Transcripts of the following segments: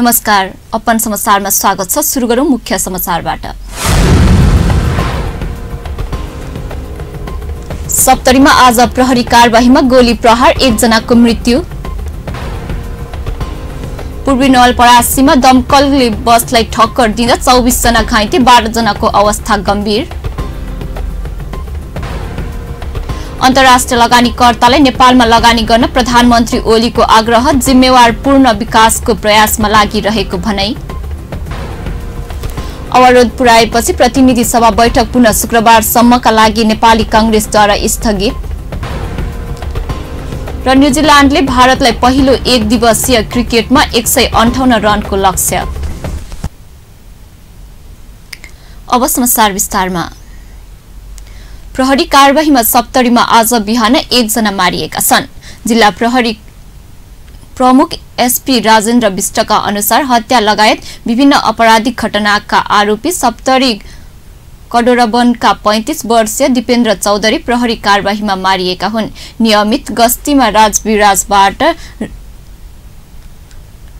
नमस्कार, अपन समाचारमा स्वागत छ। सुरु गरौं मुख्य समाचारबाट। सप्तरीमा आज प्रहरी कारबाहीमा गोली प्रहार, 1 जनाको मृत्यु। पूर्वी नवलपरासीमा दमकलले बसलाई ठक्कर दिँदा 24 जना घाइते, 12 जनाको अवस्था गम्भीर। अन्तर्राष्ट्रिय लगानीकर्तालाई नेपालमा लगानी गर्न प्रधानमन्त्री ओलीको आग्रह, जिम्मेवारपूर्ण विकासको प्रयासमा लागिरहेको भनाई। अवरोध पुर्याएपछि प्रतिनिधि सभा बैठक पुनः शुक्रबारसम्मका लागि नेपाली कांग्रेसद्वारा स्थगित। र न्युजिल्यान्डले भारतलाई पहिलो एक दिवसीय क्रिकेटमा 158 रनको लक्ष्य। अब समाचार विस्तारमा। प्रहरी कारबाहीमा सप्तरीमा आज बिहान 1 जना मारिएका छन्। जिल्ला प्रहरी प्रमुख एसपी राजेन्द्र विष्टका अनुसार हत्या लगायत विभिन्न आपराधिक घटनाका आरोपी सप्तरी कडोरबनका 35 वर्षीय दिपेन्द्र चौधरी प्रहरी कारबाहीमा मारिएका हुन्। नियमित गस्तीमा राजविराजबाट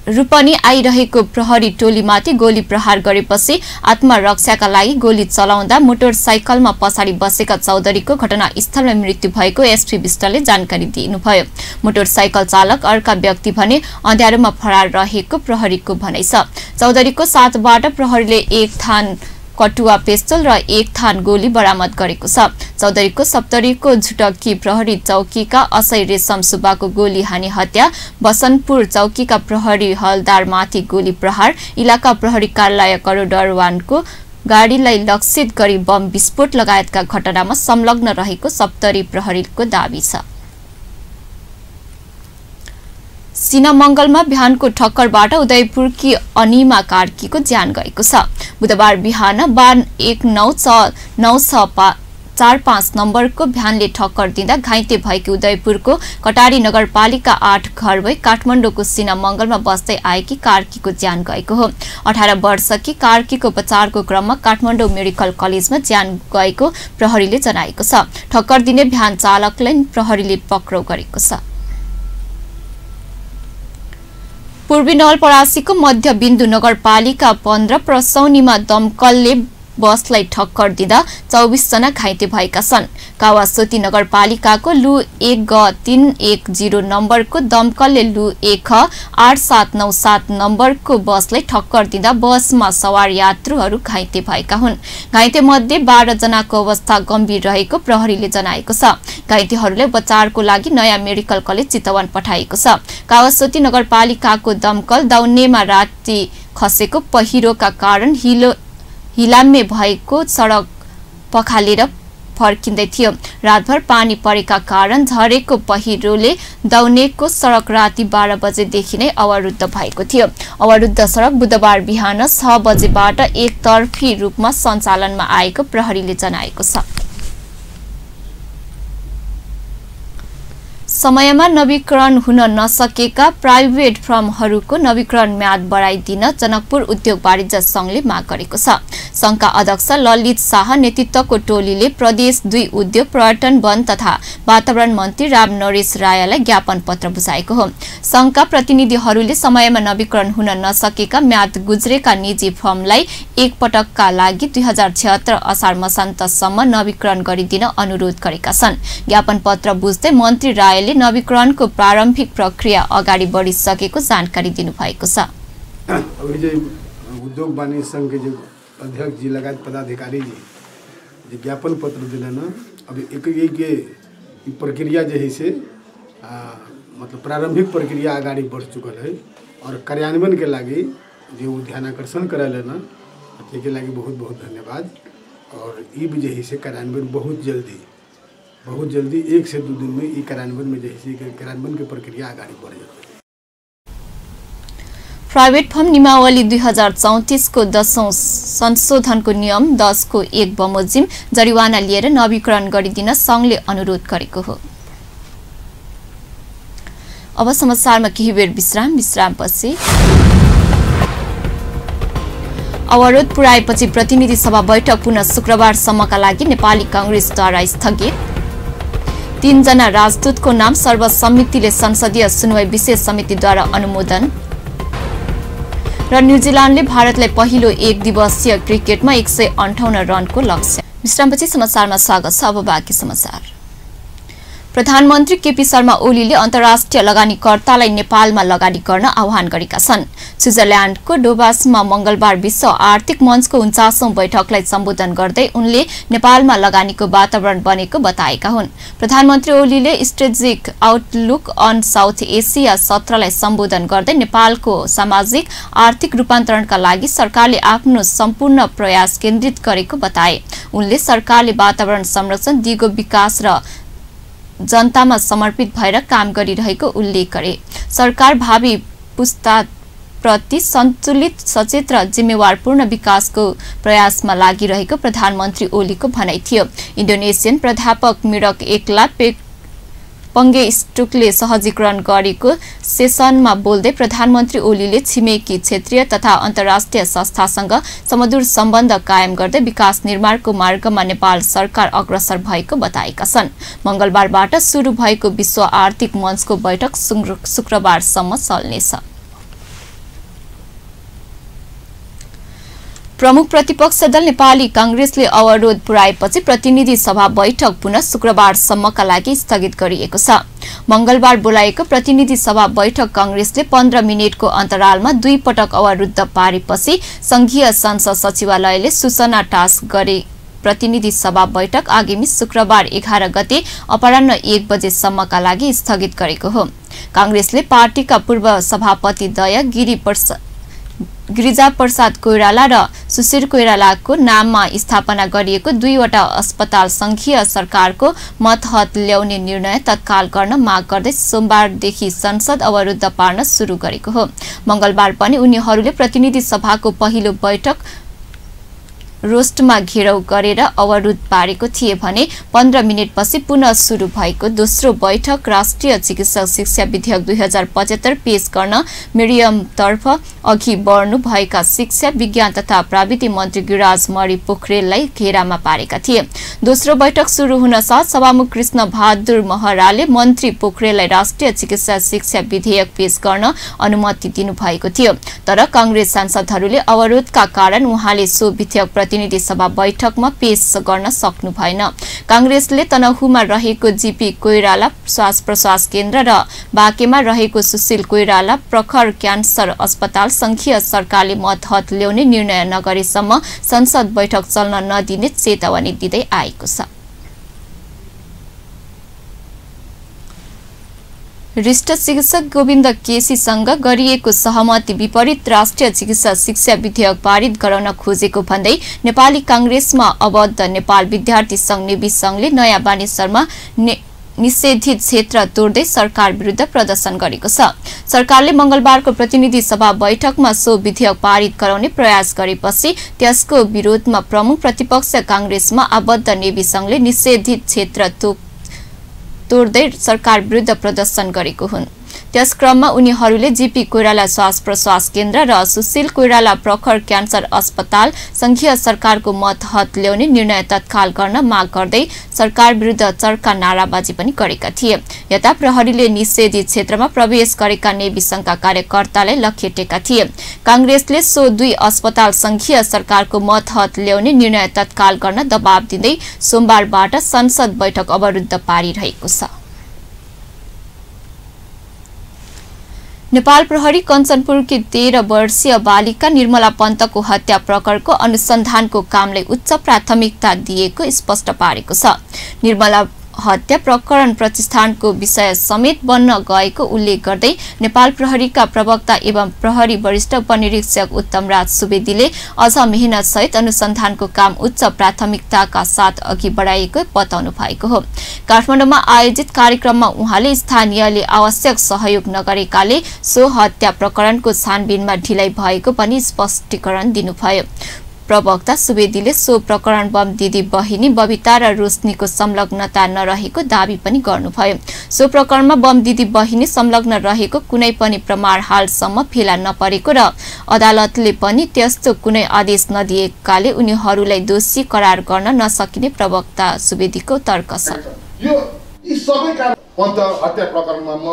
रूपनी आइरहेको प्रहरी टोलीमाथि गोली प्रहार गरेपछि आत्मरक्षाका लागि गोली चलाउँदा मोटरसाइकलमा पछाडि बसेका चौधरीको घटनास्थलमा मृत्यु भएको एसपी विष्टले जानकारी दिनुभयो। मोटरसाइकल चालक अर्का व्यक्ति भने अँध्यारोमा फरार रहेको प्रहरीको भनाइ छ। चौधरीको साथबाट प्रहरीले 1 थान कटुवा पिस्तोल र 1 थान गोली बरामद गरेको छ। चौधरीको सप्तरीको झुटकी प्रहरी चौकीका असै रेशम सुब्बाको गोली हानी हत्या, बसन्तपुर चौकीका प्रहरी हलदारमाथि गोली प्रहार, इलाका प्रहरी कार्यालय करोडरवानको गाडीलाई लक्षित गरी बम विस्फोट लगायतका घटनामा संलग्न रहेको सप्तरी प्रहरीको दाबी छ। सिनामंगलमा बिहानको ठक्करबाट उदयपुरकी अनिमा कार्कीको ज्यान गएको छ। बुधबार बिहान 194645 नम्बरको भ्यानले ठक्कर दिँदा घाइते भएकी उदयपुरको कटारी नगरपालिका 8 घर भई काठमाडौँको सिनामंगलमा बस्दै आएकी कार्कीको ज्यान गएको हो। 18 वर्षकी कार्कीको उपचारको क्रममा काठमाडौँ मेडिकल कलेजमा ज्यान गएको प्रहरीले जनाएको छ। ठक्कर दिने भ्यान चालकलाई प्रहरीले पक्राउ गरेको छ। पूर्वी नवलपरासीको मध्य बिन्दु नगरपालिका 15 प्रसौनीमा दमकलले बसलाई ठक्कर दिँदा 24 जना घाइते भएका छन्। कावासोती नगरपालिकाको लु 1G310 नम्बरको दमकलले लु 1H8797 नम्बरको बसलाई ठक्कर दिँदा बसमा सवार यात्रुहरू घाइते भएका हुन्। घाइते मध्ये 12 जनाको अवस्था गम्भीर रहेको प्रहरीले जनाएको छ। घाइतेहरूलाई उपचारको लागि नयाँ मेडिकल कलेज चितवन पठाइएको छ। कावासोती नगरपालिकाको दमकल दाउनेमा राति खसेको पहिरोका कारण हिलाम्मे भएको सडक पखालेर फर्किँदै थियो। रातभर पानी परेका कारण झरेको पहिरोले दाउनेको सडक राति 12 बजेदेखि नै अवरुद्ध भएको थियो। अवरुद्ध सडक बुधबार बिहान 6 बजेबाट एकतर्फी रूपमा सञ्चालनमा आएको प्रहरीले जनाएको छ। समयमा नवीकरण हुन नसकेका प्राइभेट फर्महरूको नवीकरण म्याद बढाइदिन जनकपुर उद्योग वाणिज्य संघले माग गरेको छ। संघका अध्यक्ष ललित शाह नेतृत्वको टोलीले प्रदेश 2 उद्योग, पर्यटन, वन तथा वातावरण मन्त्री राम नरेश रायलाई ज्ञापन पत्र बुझाएको हो। संघका प्रतिनिधिहरूले समयमा नवीकरण हुन नसकेका म्याद गुज्रेका निजी फर्मलाई एक पटकका लागि 2076 असार मसान्तसम्म नवीकरण गरिदिन अनुरोध गरेका छन्। ज्ञापन पत्र बुझ्दै मन्त्री रायले नवीकरणको प्रारम्भिक प्रक्रिया अगाडि बढिसकेको जानकारी दिनुभएको छ। उद्योग वाणिज्य संघ के जो अध्यक्ष जी लगायत पदाधिकारी जी ज्ञापन पत्र दिलन, अब एक प्रक्रिया जो है से मतलब प्रारंभिक प्रक्रिया अगाडि बढ़ चुकल है और कार्यान्वयन के लागि जो ध्यानाकर्षण करालन के लागि बहुत बहुत धन्यवाद। और ये भी जो है से कार्यान्वयन बहुत जल्दी 1 से 2 दिन में ये कार्यान्वयन में जो है कार्यान्वयन की प्रक्रिया अगाडि बढ़ जाती है। प्राइभेट फर्म नियमावली 2034 को 10औं संशोधनको नियम 10 को 1 बमोजिम जरिवाना लिएर नवीकरण गरिदिन संघले अनुरोध गरेको हो। अब समाचारमा केही बेर विश्रामपछि अवरोध पुर्याएपछि प्रतिनिधि सभा बैठक पुनः शुक्रबारसम्मका लागि नेपाली कांग्रेसद्वारा स्थगित। 3 जना राजदूतको नाम सर्वसम्मतिले संसदीय सुनवाई विशेष समितिद्वारा अनुमोदन। र न्युजिल्यान्डले भारतलाई पहिलो एक दिवसीय क्रिकेटमा 158 रनको लक्ष्य। विश्रामपछि समाचारमा स्वागत छ। अब बाँकी समाचार। प्रधानमन्त्री केपी शर्मा ओलीले अन्तर्राष्ट्रिय लगानीकर्तालाई नेपालमा लगानी गर्न आह्वान गरेका छन्। स्विजरल्याण्डको डोभासमा मंगलबार विश्व आर्थिक मञ्चको 49औं बैठकलाई सम्बोधन गर्दै उनले नेपालमा लगानीको वातावरण बनेको बताएका हुन्। प्रधानमन्त्री ओलीले strategic outlook on South Asia सत्रलाई सम्बोधन गर्दै नेपालको सामाजिक आर्थिक रूपान्तरणका लागि सरकारले आफ्नो सम्पूर्ण प्रयास केन्द्रित गरेको बताए। उनले सरकारले वातावरण संरक्षण, दिगो विकास र जनतामा समर्पित भएर काम गरिरहेको उल्लेख गरे। सरकार भावी पुस्ताप्रति सन्तुलित, सचेत र जिम्मेवारपूर्ण विकासको प्रयासमा लागिरहेको प्रधानमन्त्री ओलीको भनाइ थियो। इन्डोनेसियन प्राध्यापक मिरक एकला पंगेस्टुकले सहजीकरण गरेको सेसनमा बोल्दै प्रधानमन्त्री ओलीले छिमेकी क्षेत्रीय तथा अन्तर्राष्ट्रिय संस्थासँग समधुर सम्बन्ध कायम गर्दै विकास निर्माणको मार्गमा नेपाल सरकार अग्रसर भएको बताएका छन्। मंगलबारबाट सुरु भएको विश्व आर्थिक मञ्चको बैठक शुक्रबारसम्म चल्नेछ। प्रमुख प्रतिपक्ष दल नेपाली कांग्रेसले अवरोध पुर्याएपछि प्रतिनिधि सभा बैठक पुनः शुक्रबारसम्मका लागि स्थगित गरिएको छ। मंगलबार बोलाएको प्रतिनिधि सभा बैठक कांग्रेसले 15 मिनेटको अन्तरालमा 2 पटक अवरुद्ध पारेपछि संघीय संसद सचिवालयले सूचना टास गरे। प्रतिनिधि सभा बैठक आगामी शुक्रबार 11 गते अपराह्न 1 बजेसम्मका लागि स्थगित गरेको हो। कांग्रेसले पार्टीका पूर्व सभापति दया गिरिजा प्रसाद कोइराला र सुशील कोइरालाको नाममा स्थापना गरिएको 2वटा अस्पताल संघीय सरकारको मतहत ल्याउने निर्णय तत्काल गर्न माग गर्दै सोमबारदेखि संसद अवरुद्ध पार्न सुरु गरेको हो। मंगलबार पनि उनीहरूले प्रतिनिधि सभाको पहिलो बैठक रोस्टमा घेराउ गरेर अवरुद्ध पारेको थिए भने 15 मिनेटपछि पुनः सुरु भएको दोस्रो बैठक राष्ट्रिय चिकित्सा शिक्षा विधेयक 2075 पेश गर्न मिडियमतर्फ अघि बढ्नु भएका शिक्षा, विज्ञान तथा प्राविधिक मन्त्री गिरिराज मणि पोखरेललाई घेरामा पारेका थिए। दोस्रो बैठक सुरु हुन साथ सभामुख कृष्ण बहादुर महराले मन्त्री पोखरेललाई राष्ट्रिय चिकित्सा शिक्षा विधेयक पेश गर्न अनुमति दिनुभएको थियो। तर कांग्रेस सांसदहरूले अवरोधका कारण उहाँले सो विधेयक प्रतिनिधि सभा बैठकमा पेश गर्न सक्नु भएन। कांग्रेसले तनहुमा रहेको जीपी कोइराला श्वास प्रश्वास केन्द्र र बाँकेमा रहेको सुशील कोइराला प्रखर क्यान्सर अस्पताल संघीय सरकारले मतहत ल्याउने निर्णय नगरेसम्म संसद बैठक चल्न नदिने चेतावनी दिँदै आएको छ। वरिष्ठ चिकित्सक गोविन्द केसीसँग गरिएको सहमति विपरीत राष्ट्रिय चिकित्सा शिक्षा विधेयक पारित गराउन खोजेको भन्दै नेपाली कांग्रेसमा अबद्ध नेपाल विद्यार्थी संघ नेवी संघले नयाँ बानेश्वरमा निषेधित क्षेत्र तोड्दै सरकार विरुद्ध प्रदर्शन गरेको छ। सरकारले मंगलबारको प्रतिनिधि सभा बैठकमा सो विधेयक पारित गराउने प्रयास गरेपछि त्यसको विरोधमा प्रमुख प्रतिपक्ष कांग्रेसमा आबद्ध नेवी संघले निषेधित क्षेत्र तोड्दै सरकार विरुद्ध प्रदर्शन गरेको हुन्। त्यस क्रममा उनीहरूले जीपी कोइराला श्वास प्रश्वास केन्द्र र सुशील कोइराला प्रखर क्यान्सर अस्पताल संघीय सरकारको मतहत ल्याउने निर्णय तत्काल गर्न माग गर्दै सरकार विरुद्ध चर्का नाराबाजी पनि गरेका थिए। यता प्रहरीले निषेधित क्षेत्रमा प्रवेश गरेका नेवी संघका कार्यकर्तालाई लखेटेका थिए। कांग्रेसले सो 2 अस्पताल संघीय सरकारको मतहत ल्याउने निर्णय तत्काल गर्न दबाव दिँदै सोमबारबाट संसद बैठक अवरुद्ध पारिरहेको छ। नेपाल प्रहरी कञ्चनपुरकी 13 वर्षीय बालिका निर्मला पन्तको हत्या प्रकरणको अनुसन्धानको कामलाई उच्च प्राथमिकता दिएको स्पष्ट पारेको छ। निर्मला हत्या प्रकरण प्रतिष्ठानको विषय समेत बन्न गएको उल्लेख गर्दै नेपाल प्रहरीका प्रवक्ता एवं प्रहरी वरिष्ठ उपनिरीक्षक उत्तमराज सुवेदीले अझ मेहनत सहित अनुसन्धानको काम उच्च प्राथमिकताका साथ अघि बढाइएको बताउनु भएको हो। काठमाडौँमा आयोजित कार्यक्रममा उहाँले स्थानीयले आवश्यक सहयोग नगरेकाले सो हत्या प्रकरणको छानबिनमा ढिलाइ भएको पनि स्पष्टीकरण दिनुभयो। प्रवक्ता सुवेदीले सो प्रकरण बम दिदी बहिनी बबिता र रोशनीको संलग्नता नरहेको दावी पनि गर्नुभयो। सो प्रकरणमा बम दिदी बहिनी संलग्न रहेको कुनै पनि प्रमाण हालसम्म फेला नपरेको र अदालतले पनि त्यस्तो कुनै आदेश नदिएकाले उनीहरूलाई दोषी करार गर्न नसकिने प्रवक्ता सुवेदीको तर्क छ। यो यी सबै हत्या प्रकरणमा म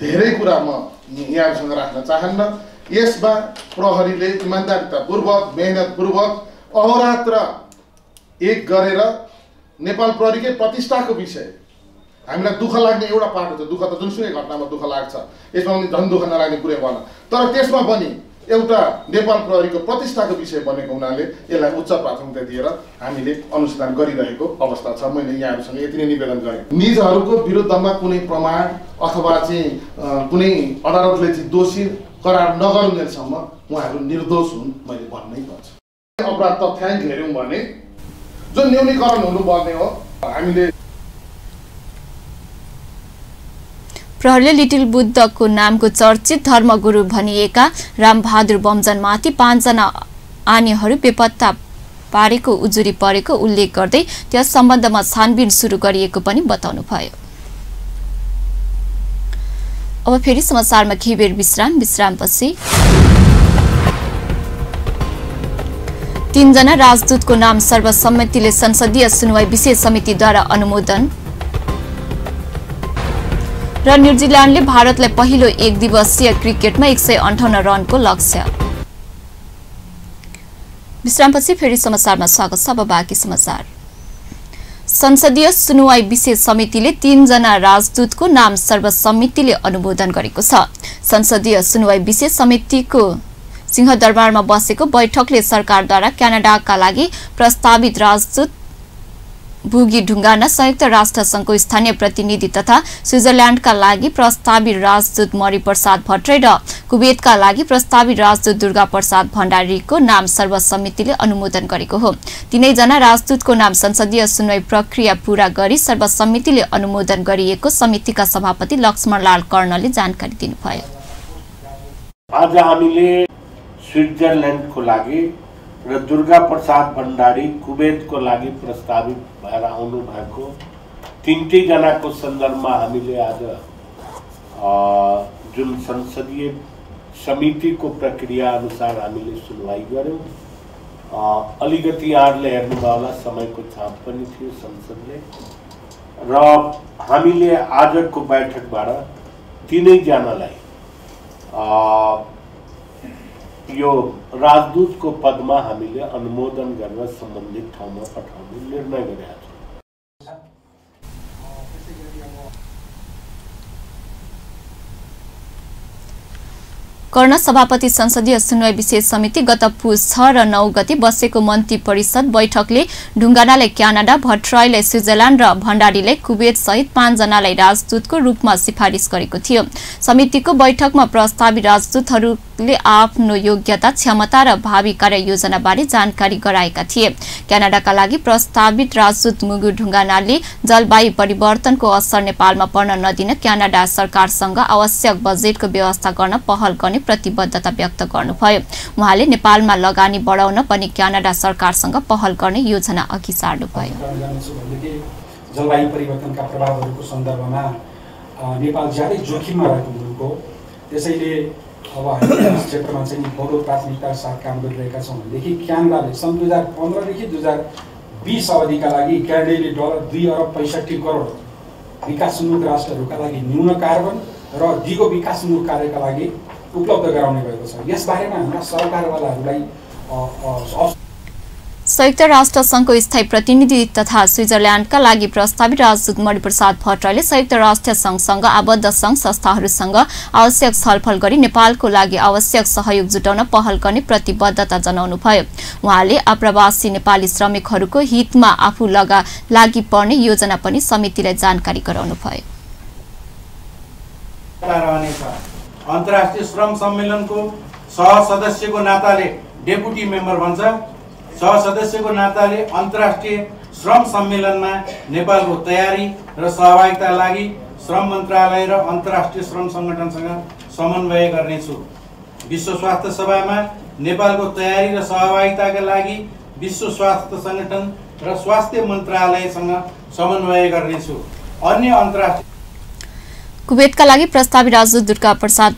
धेरै कुरा म यहाँसँग राख्न चाहन्न। यसमा प्रहरीले इमान्दारितापूर्वक मेहनतपूर्वक अहोरात्र एक गरेर नेपाल प्रहरीकै प्रतिष्ठाको विषय हामीलाई दुःख लाग्ने एउटा पाटो छ। दुःख त जुनसुकै घटनामा दुःख लाग्छ, यसमा पनि झन् दुःख नलाग्ने कुरै भएन। तर त्यसमा पनि एउटा नेपाल प्रहरीको प्रतिष्ठाको विषय बनेको हुनाले यसलाई उच्च प्राथमिकता दिएर हामीले अनुसन्धान गरिरहेको अवस्था छ। मैले यहाँहरूसँग यति नै निवेदन गरेँ। निजहरूको विरुद्धमा कुनै प्रमाण अथवा चाहिँ कुनै अदालतले चाहिँ दोषी करार नगरुन्जेलसम्म उहाँहरू निर्दोष हुन् मैले भन्नै पर्छ। अपराध तथ्याङ्क हेऱ्यौँ भने जुन न्यूनीकरण हुनुपर्ने हो हामीले प्रहरीले लिटिल बुद्धको नामको चर्चित धर्मगुरु भनिएका रामबहादुर बमजनमाथि 5 जना आनेहरू बेपत्ता पारेको उजुरी परेको उल्लेख गर्दै त्यस सम्बन्धमा छानबिन सुरु गरिएको पनि बताउनुभयो। अब फेरि समाचारमा केही बेर विश्रामपछि 3 जना राजदूतको नाम सर्वसम्मतिले संसदीय सुनवाई विशेष समितिद्वारा अनुमोदन र न्यूजील्यान्डले भारतलाई पहिलो एक दिवसीय क्रिकेटमा 158 रनको लक्ष्य। विश्रामपछि फेरि समाचारमा स्वागत छ। अब बाँकी समाचार। संसदीय सुनवाई विशेष समितिले 3 जना राजदूतको नाम सर्वसम्मतिले अनुमोदन गरेको छ। संसदीय सुनवाई विशेष समितिको सिंहदरबारमा बसेको बैठकले सरकारद्वारा क्यानाडाका लागि प्रस्तावित राजदूत बुगी ढुङ्गाना, संयुक्त राष्ट्र संघको स्थानीय प्रतिनिधि तथा स्विजरल्यान्डका लागि प्रस्तावित राजदूत मरिप्रसाद भट्टराई र कुवेतका लागि प्रस्तावित राजदूत दुर्गा प्रसाद भण्डारीको नाम सर्वसम्मतिले अनुमोदन गरेको हो। 3 जना राजदूतको नाम संसदीय सुनवाई प्रक्रिया पूरा गरी सर्वसम्मतिले अनुमोदन गरिएको समितिका सभापति लक्ष्मणलाल कर्णले जानकारी दिनुभयो। आज हामीले स्विजरल्यान्डको लागि र दुर्गा प्रसाद भण्डारी कुवेतको लागि प्रस्तावित भएर आउनु भएको 3 जनाको सन्दर्भमा हामीले आज जुन संसदीय समितिको प्रक्रिया अनुसार हामीले सुनवाई गर्यौं। अलिकति यहाँहरूले हेर्नुभयो होला, समयको छाप पनि थियो संसदले र हामीले आजको बैठकबाट 3 जनालाई यो राजदूतको पदमा हामीले अनुमोदन गरेर सम्बन्धित ठाउँमा पठाउने निर्णय गरेका छौँ। कर्ण सभापति संसदीय सुनवाई विशेष समिति गत पुस 6 र 9 गते बसेको मन्त्री परिषद बैठकले ढुङ्गानालाई क्यानाडा, भट्टराईलाई स्विजरल्यान्ड र भण्डारीलाई कुवेत सहित 5 जनालाई राजदूतको रूपमा सिफारिस गरेको थियो। समितिको बैठकमा प्रस्तावित राजदूतहरूले आफ्नो योग्यता, क्षमता र भावी कार्ययोजना बारे जानकारी गराएका थिए। क्यानाडाका लागि प्रस्तावित राजदूत मुगु ढुङ्गानाले जलवायु परिवर्तनको असर नेपालमा पर्न नदिन क्यानाडा सरकारसँग आवश्यक बजेटको व्यवस्था गर्न पहल गर्ने प्रतिबद्धता व्यक्त गर्नुभयो। उहाँले नेपालमा लगानी बढाउन पनि क्यानाडा सरकारसँग पहल गर्ने योजना अघि सार्नुभयो। जलवायु परिवर्तनका प्रभावहरूको सन्दर्भमा नेपाल ज्यादै जोखिममा रहेको मुलुक हो। त्यसैले अब हामी यस क्षेत्रमा चाहिँ बहु प्राथमिकताका साथ काम गरिरहेका छौँ भनेदेखि क्यानाडाले सन् 2015 देखि 2020 अवधिका लागि क्यानाडाले $2 अरब 65 करोड विकासोन्मुख राष्ट्रहरूका लागि न्यून कार्बन र दिगो विकासोन्मुख कार्यका लागि उपलब्ध गराउने भएको छ। यस बारेमा हाम्रा सरकारवालाहरूलाई संयुक्त राष्ट्र संघको स्थायी प्रतिनिधि तथा स्विजरल्यान्डका लागि प्रस्तावित राजदूत मरिप्रसाद भट्टराईले संयुक्त राष्ट्र संघसँग आबद्ध संघ संस्थाहरूसँग आवश्यक छलफल गरी नेपालको लागि आवश्यक सहयोग जुटाउन पहल गर्ने प्रतिबद्धता जनाउनुभयो। उहाँले आप्रवासी नेपाली श्रमिकहरूको हितमा आफू लागि पर्ने योजना पनि समितिलाई जानकारी गराउनुभयो। अन्तर्राष्ट्रिय श्रम सम्मेलनको सहसदस्यको नाताले डेपुटी मेम्बर भन्छ, सहसदस्यको नाताले अन्तर्राष्ट्रिय श्रम सम्मेलनमा नेपालको तयारी र सहभागिता लागि श्रम मन्त्रालय र अन्तर्राष्ट्रिय श्रम सङ्गठनसँग समन्वय गर्नेछु। विश्व स्वास्थ्य सभामा नेपालको तयारी र सहभागिताका लागि विश्व स्वास्थ्य सङ्गठन र स्वास्थ्य मन्त्रालयसँग समन्वय गर्नेछु। अन्य अन्तर्राष्ट्रिय कुवेतका लागि प्रस्तावित राजदूत दुर्गा प्रसाद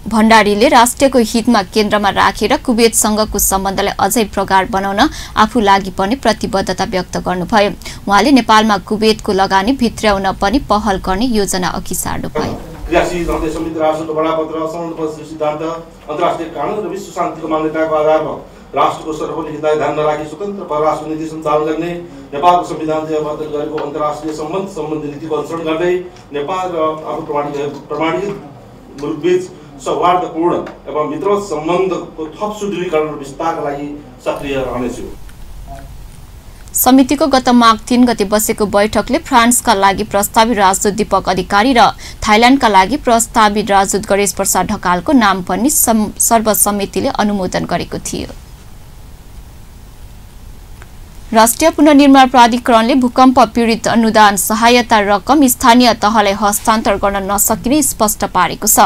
भण्डारीले राष्ट्रको हितमा केन्द्रमा राखेर कुवेतसँगको सम्बन्धलाई अझै प्रगाढ बनाउन आफू लागि पर्ने प्रतिबद्धता व्यक्त गर्नुभयो। उहाँले नेपालमा कुवेतको लगानी भित्र्याउन पनि पहल गर्ने योजना अघि सार्नुभयो। क्रियाशील रहँदै संयुक्त राष्ट्रको बडापत्र, समुद्रपथ सिद्धान्त, अन्तर्राष्ट्रिय कानुन र विश्व शान्तिको मान्यताको आधारमा राष्ट्रको सर्वोपरि हितलाई ध्यान नराखी स्वतन्त्र परराष्ट्र नीति सञ्चालन गर्ने, नेपालको संविधानले अवतरण गरेको अन्तर्राष्ट्रिय सम्बन्धी नीतिको अनुसरण गर्दै नेपाल र आफू प्रमाणित मुलुकबीच सौहार्दपूर्ण एवं मित्रवत सम्बन्धको थप सुदृढीकरण र विस्तारका लागि सक्रिय रहनेछु। समितिको गत माघ 3 गते बसेको बैठकले फ्रान्सका लागि प्रस्तावित राजदूत दीपक अधिकारी र थाइल्याण्डका लागि प्रस्तावित राजदूत गणेश प्रसाद ढकालको नाम पनि सर्वसम्मतिले अनुमोदन गरेको थियो। राष्ट्रिय पुनर्निर्माण प्राधिकरणले भूकम्प पीडित अनुदान सहायता रकम स्थानीय तहलाई हस्तान्तरण गर्न नसकिने स्पष्ट पारेको छ।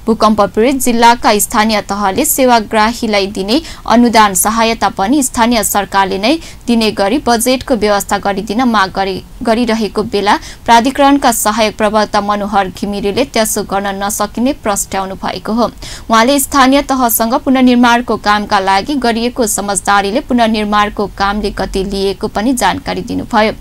भूकम्प पीडित जिल्लाका स्थानीय तहले सेवाग्राहीलाई दिने अनुदान सहायता पनि स्थानीय सरकारले नै दिने गरी बजेटको व्यवस्था गरिदिन माग गरिरहेको बेला प्राधिकरणका सहायक प्रवक्ता मनोहर घिमिरेले त्यसो गर्न नसकिने प्रस्ट्याउनु भएको हो। उहाँले स्थानीय तहसँग पुनर्निर्माणको कामका लागि गरिएको समझदारीले पुनर्निर्माणको कामले गति लिएको पनि जानकारी दिनुभयो।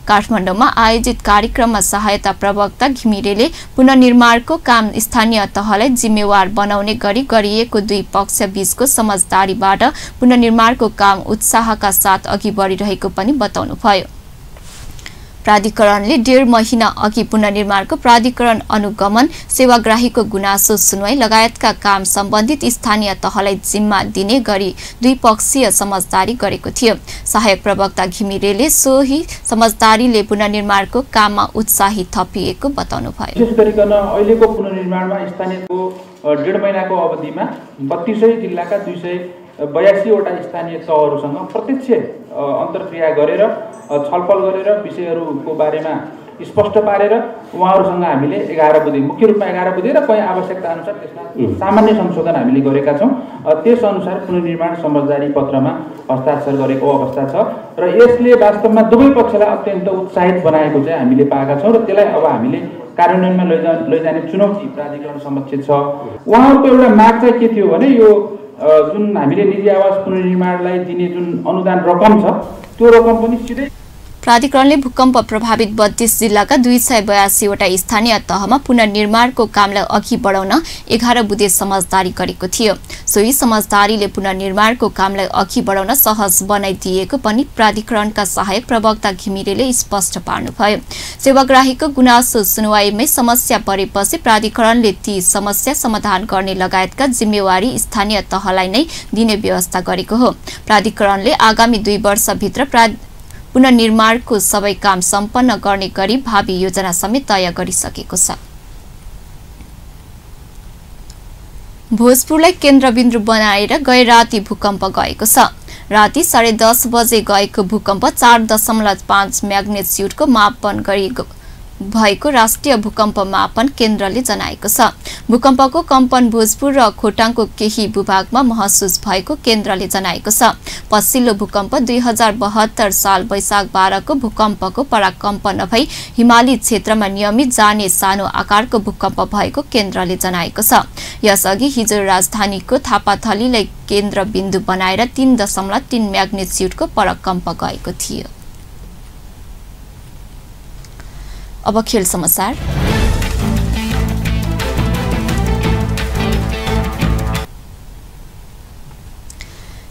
काठमाडौँमा आयोजित कार्यक्रममा सहायता प्रवक्ता घिमिरेले पुनर्निर्माणको काम स्थानीय तहलाई जिम्मेवार बनाउने गरी गरिएको दुई पक्ष बीचको समझदारीबाट पुनर्निर्माणको काम उत्साहका साथ अघि बढिरहेको पनि बताउनुभयो। प्राधिकरणले 1.5 महिना अघि पुनर्निर्माणको प्राधिकरण अनुगमन, सेवाग्राहीको गुनासो सुनवाई लगायतका काम सम्बन्धित स्थानीय तहलाई जिम्मा दिने गरी द्विपक्षीय समझदारी गरेको थियो। सहायक प्रवक्ता घिमिरेले सोही समझदारीले पुनर्निर्माणको काममा उत्साही थपिएको बताउनुभयो। विशेष गरिकन अहिलेको पुनर्निर्माणमा स्थानीयको 1.5 महिनाको अवधिमा 32 जिल्लाका 282 वटा स्थानीय तहहरूसँग प्रत्यक्ष अन्तर्क्रिया गरेर छलफल गरेर विषयहरूको बारेमा स्पष्ट पारेर उहाँहरूसँग हामीले 11 बुँदे मुख्य रूपमा 11 बुँदे र कहीँ आवश्यकता अनुसार त्यसमा सामान्य संशोधन हामीले गरेका छौँ। त्यस अनुसार पुनर्निर्माण समझदारी पत्रमा हस्ताक्षर गरेको अवस्था छ र यसले वास्तवमा दुवै पक्षलाई अत्यन्त उत्साहित बनाएको चाहिँ हामीले पाएका छौँ र त्यसलाई अब हामीले कार्यान्वयनमा लैजाने चुनौती प्राधिकरण समक्ष छ। उहाँहरूको एउटा माग चाहिँ के थियो भने यो जुन हामीले निजी आवास पुनर्निर्माणलाई दिने जुन अनुदान रकम छ त्यो रकम पनि सिधै प्राधिकरणले भूकम्प प्रभावित 32 जिल्लाका 282 वटा स्थानीय तहमा पुनर्निर्माणको कामलाई अघि बढाउन 11 बुँदे समझदारी गरेको थियो। सोही समझदारीले पुनर्निर्माणको कामलाई अघि बढाउन सहज बनाइदिएको पनि प्राधिकरणका सहायक प्रवक्ता घिमिरेले स्पष्ट पार्नुभयो। सेवाग्राहीको गुनासो सुनवाईमै समस्या परेपछि प्राधिकरणले ती समस्या समाधान गर्ने लगायतका जिम्मेवारी स्थानीय तहलाई नै दिने व्यवस्था गरेको हो। प्राधिकरणले आगामी 2 वर्षभित्र पुनर्निर्माणको सबै काम सम्पन्न गर्ने गरी भावी योजना समेत तय गरिसकेको छ। भोजपुरलाई केन्द्रबिन्दु बनाएर गए राति भूकम्प गएको छ। राति 10:30 बजे गएको भूकम्प 4.5 म्याग्नेट्युडको मापन भएको राष्ट्रिय भूकम्प मापन केन्द्रले जनाएको छ। भूकम्पको कम्पन भोजपुर र खोटाङको केही भूभागमा महसुस भएको केन्द्रले जनाएको छ। पछिल्लो भूकम्प 2072 साल वैशाख 12 को भूकम्पको पराकम्प नभई हिमाली क्षेत्रमा नियमित जाने सानो आकारको भूकम्प भएको केन्द्रले जनाएको छ। यसअघि हिजो राजधानीको थापाथलीलाई केन्द्रबिन्दु बनाएर 3.3 म्याग्नेट्युडको पराकम्प गएको थियो। अब खेल समाचार।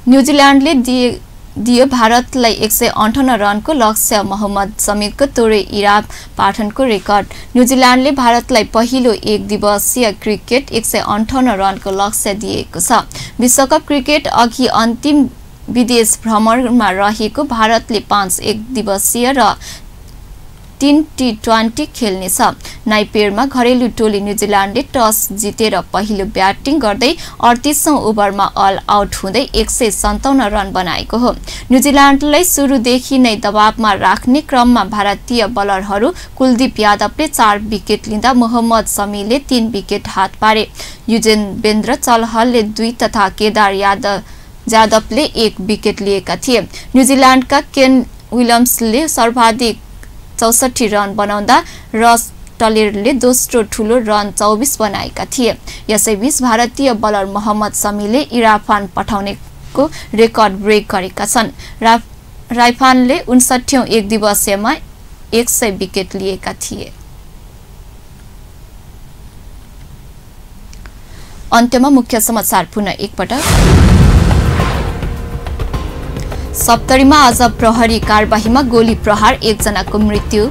न्यूजील्यान्डले दियो भारतलाई 158 रनको लक्ष्य। मोहम्मद शमीको तोडे इराब पाठनको रेकर्ड। न्यूजील्यान्डले भारतलाई पहिलो एक दिवसीय क्रिकेट 158 रनको लक्ष्य दिएको छ। विश्वकप क्रिकेट अघि अन्तिम विदेश भ्रमणमा रहेको भारतले 5 एक दिवसीय र 3 T20 खेल्नेछ। नाइपेरमा घरेलु टोली न्यूजील्यान्डले टस जितेर पहिलो ब्याटिङ गर्दै 38औं ओभरमा अल आउट हुँदै 157 रन बनाएको हो। न्यूजील्यान्डलाई सुरुदेखि नै दबावमा राख्ने क्रममा भारतीय बलरहरू कुलदीप यादवले 4 विकेट लिँदा मोहम्मद शमीले 3 विकेट हात पारे। युजवेन्द्र चहलले 2 तथा केदार यादवले 1 विकेट लिएका थिए। न्यूजील्यान्डका केन विलियम्सले सर्वाधिक 64 रन बनाउँदा रस टलेरले दोस्रो ठूलो रन 24 बनाएका थिए। यसैबीच भारतीय बलर मोहम्मद शमीले इराफान पठाउनेको रेकर्ड ब्रेक गरेका छन्। राइफानले 59औं एक दिवसीयमा 100 विकेट लिएका थिए। अन्त्यमा मुख्य समाचार पुनः एकपटक। सप्तरीमा आज प्रहरी कारबाहीमा गोली प्रहार, 1 जनाको मृत्यु।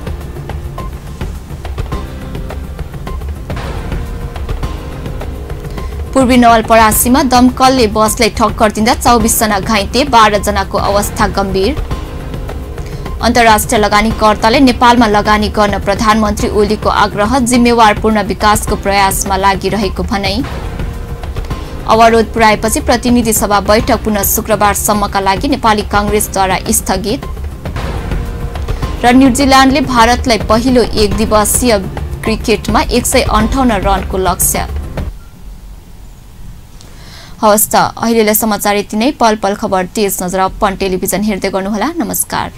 पूर्वी नवलपरासीमा दमकलले बसलाई ठक्कर दिँदा 24 जना घाइते, 12 जनाको अवस्था गम्भीर। अन्तर्राष्ट्रिय लगानीकर्ताले नेपालमा लगानी गर्न प्रधानमन्त्री ओलीको आग्रह, जिम्मेवारपूर्ण विकासको प्रयासमा लागिरहेको भनाई। अवरोध पुर्याएपछि प्रतिनिधि सभा बैठक पुनः शुक्रबारसम्मका लागि नेपाली कांग्रेसद्वारा स्थगित। र न्युजिल्यान्डले भारतलाई पहिलो एक दिवसीय क्रिकेटमा 158 रनको लक्ष्य। हवस् त अहिलेलाई समाचार यति नै। पल पल खबर तेज नजर अपन टेलिभिजन हेर्दै गर्नुहोला। नमस्कार।